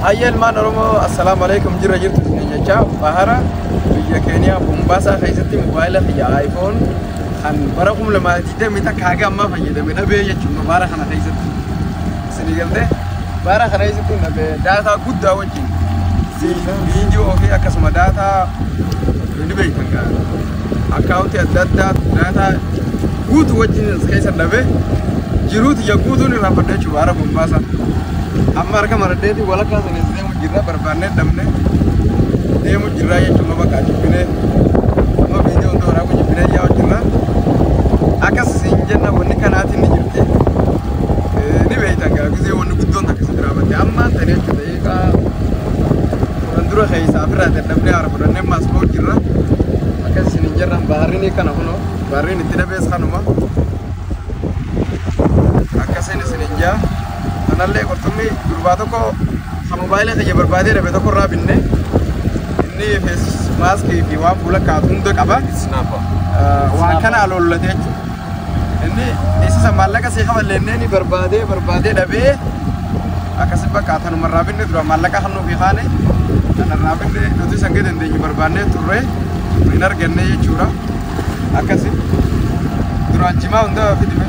Hayya ilmaan Oromoo, assalaamu alaikum. Jira jirtu isin jecha bahara biyya Keeniyaa Mombaasaa keessatti mobaayila kiyya iPhone kan bara 2021 haga ammaa fayyadame dhabee jechuudha. Bahara kana keessatti isinii galtee, bahara kana keessatti dhabee, daataa guddaa wajjin, viidiyoo fi akkasuma daataa ni beektan gaa, akkaawuntii adda addaa daataa guutuu wajjin as keessa dhabee, jiruuti ya guutuun irraa fadha jechuudha. Bahara Mombaasaa. Amma harka maradheeti walakkaa sanis deemu jirra, barbaannee dhabne, deemu jirra jechuudha. Bakka jibbinee amma viidiyoo hunda waraabuu jibbinee yaa'u jirra. Akkas isin jenna, wanni kanaatiin ni jirti, ni beektan gaa, gisee wanni guddoon takka si biraa batte. Ammaan tani jechuudha, daqiiqaa 10 dura keessaa ofirraa dadhabnee haara fudhannee maas ba'u jirra. Akkas isin hin jirran, baharriin kana kunoo baharriin itti dhabees kanuma. Akkasiin isin hin jaa. Kanallee qurxummii gurbaa tokko kan mobaayila kiyya barbaadee dhabe tokko irraa binne. Inni face maskii fi waan fuula kaatu hunda qaba. Waan kana aloollatee jechuudha. Inni isa maallaqa sii kaballeennee ni barbaadee barbaadee dhabee, akkasi bakka tanumarraa binne. Dura maallaqa kan nuuf kaane kanarraa binne. Nuti san dandeenyu barbaannee turre, hin arganne jechuudha. Akkasi duraan jimaa hunda fidime.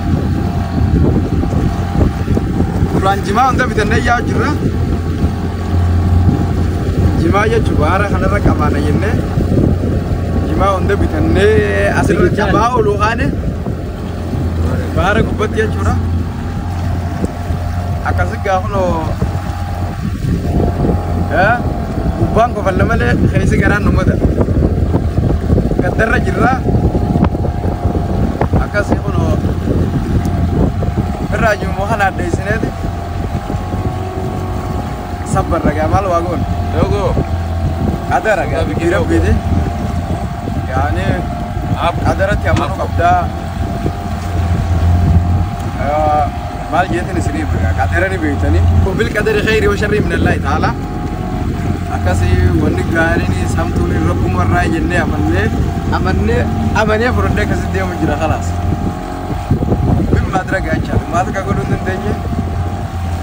Duraan jimaa hunda bitannee yaa'u jirra. Jimaa jechuun bahara kanarra qabaana jennee jimaa hunda bitannee asirra qabaa oolu kaane bahara gubbatti jechuudha. Akkasi gaafa gubbaan kofalla malee keessi garaan uummata. Gaddarra jirra. Akkasii kunoo irraa jiru kana addeessineeti. Sabbarra gaa, maal waa goon? Dogo. Qadara gaa, biyyi rabbiiti. Yaani qadaratti amanuu qabdaa. Maal jeetin isiniif qadara ni beektanii. وبالقدر خيره وشره من الله تعالى. Akkasii wanni gaariin samtuun rabbuma irraa jennee amannee amannee amanee fudhadhee akkasitti deemu jira, khalaas. Min maadira gaachaa maal akka godhuu hin dandeenye,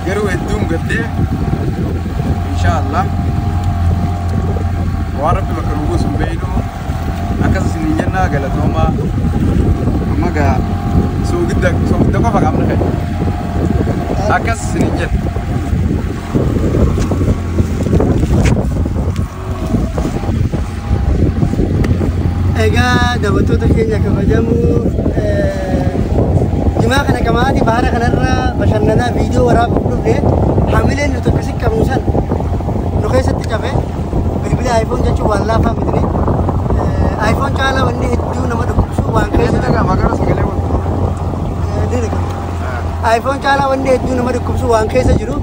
garuu hedduun gaddee. Insha Allah waan rabbi bakka nu buusu hin beeynu. Akkas isin jennaa, galatoomaa. Amma gaa soogidda soogidda qofa qabna kai, akkas isin jenna. Egaa daawwattoota keenya kabajamoo, jimaa kana qamaati bahara kanarra bashannanaa viidiyoo waraabuuf dhufne, hamileen nuti akkasi qabnu san nu keessatti cabe. Bilbila iPhone jechuun waan laafaa mitini. iPhone caalaa wanni hedduu nama dhukkubsu waan keessa Dhaga'ama gara sagalee wal. Ni dhaga'ama. iPhone caalaa wanni hedduu nama dhukkubsu waan keessa jiru,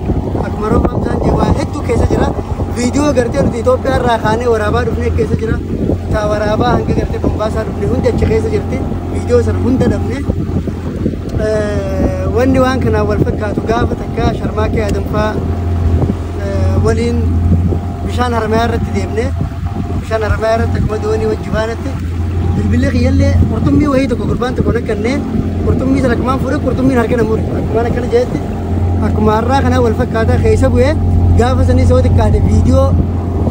akkuma rooba Hamzaan jedhu, waan hedduu keessa jira. Viidiyoo gartee nuti Itoophiyaa irraa kaanee waraabaa dhufnee keessa jira. Taa waraabaa hanga gartee Mombaasaa dhufne hundi achi keessa jirti. Viidiyoo sana hunda dhabne. Wanni waan kanaan wal fakkaatu, gaafa takka Sharmaakee Adamfaa waliin bishaan Haramayaa irratti deemne, bishaan Haramayaa irratti akkuma doonii wajji baanatti bilbilli kiyyallee qurxummii wayii tokko gurbaan tokko nakkannee, qurxummii sana akkumaan fuudhe qurxummiin harka na mure. Akkumaan akkana jeetti, akkuma har'aa kanaa wal fakkaataa keessa bu'ee. Gaafa sanii soo xiqqaate viidiyoo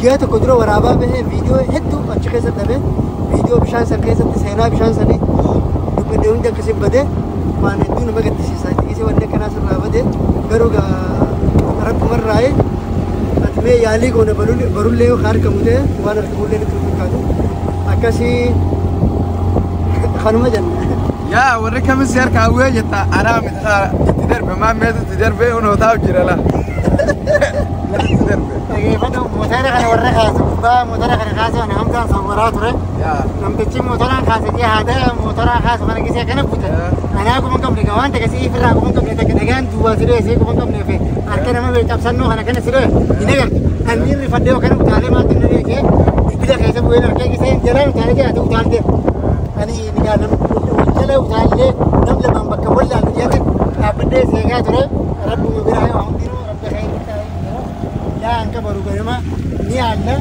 ji'a tokko dura waraabaa bahee viidiyoo hedduu achi keessa dhabe. Viidiyoo bishaan san keessatti seenaa bishaan sanii dubbadhee hundi akkasiin bade. Waan hedduu nama gaddisiisa xiqqisee wanni akkanaa sirraa bade. Garuu rabbumarraa'ee ati mee yaalii goone, barullee yoo argamu ta'e waan argamullee nutti fakkaatu. Akkasii kanuma jenna. Yaa warri kamis harka hawwee jetta, anaa miti itti darbe, maan meetu itti darbe, unoo taa'u jira la. Itti darbe. Dhageeffadhu, motora kana warra kaasu gubbaa motora kana kaasu ana Hamzaan sawwaraa ture. Namtichi motoraan kaase jee haada motoraa kaasu kana gisee kana bute. Anaa kuma hin qabne gaa, waan takka si'ii firraa kuma hin qabne, takka dhagaan duwwaa si dho'e kuma hin qabne fi harka nama bee cabsannoo kana kana si dho'e hin agartu. Ani rifadhee kana utaalee maaltu na dheekee bilbila keessa bu'ee harkee gisee jalaan utaalee jee ati utaaltee. Ani gaa nam jala utaallee nam lamaan bakka wallaalu jedhe dhaabbadhee seegaa ture. Rabbuma biraa yoo hundinuu rabbi khayrii ta'ee jira. Yaa hanqa baru ganama ni yaalla.